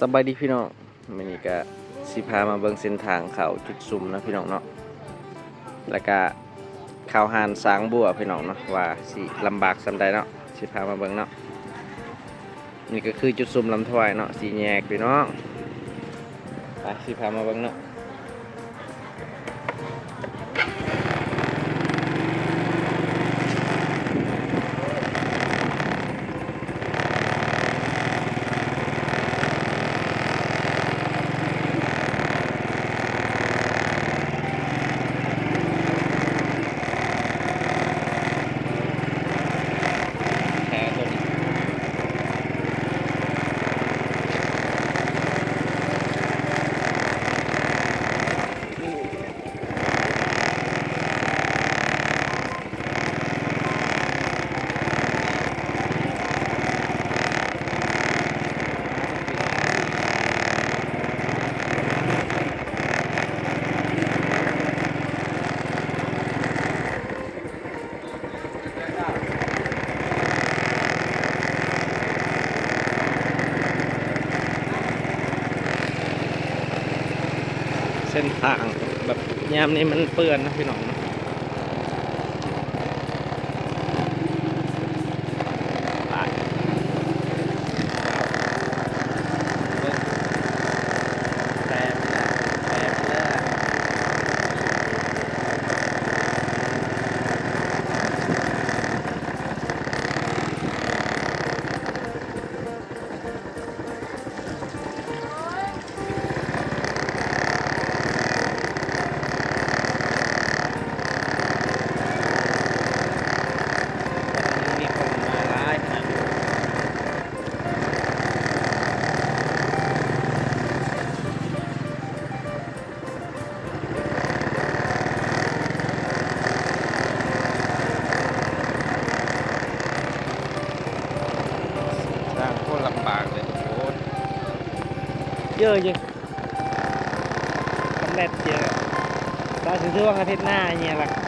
ສະບາຍດີພີ່ນ້ອງ, ມື້ນີ້ກະຊິພາມາເບິ່ງເສັ້ນທາງເຂົ້າຈຸດຊຸມເນາະພີ່ນ້ອງເນາະ, ແລ້ວກະເຂົ້າຮ້ານສາງບົວພີ່ນ້ອງເນາະ ວ່າຊິລຳບາກສ່ຳໃດເນາະ, ຊິພາມາເບິ່ງເນາະ. ນີ້ກະຄືຈຸດຊຸມລຳຖວາຍເນາະ ສີ່ແຍກພີ່ນ້ອງ, ໄປ ຊິພາມາເບິ່ງເນາະ. ເສັ້ນທາງແບບຍາມນີ້ມັນເປື້ອນເນາະພີ່ນ້ອງເນາະ. ມີຄົນມາຫຼາຍຂະໜາດ. ທາງໂຄດລຳບາກເລີຍທຸກຄົນ, ເຢີະຢູ່ ສຳເລັດເຢີະ. ກໍຊິຊ່ວງອາທິດໜ້ານີ້ລະ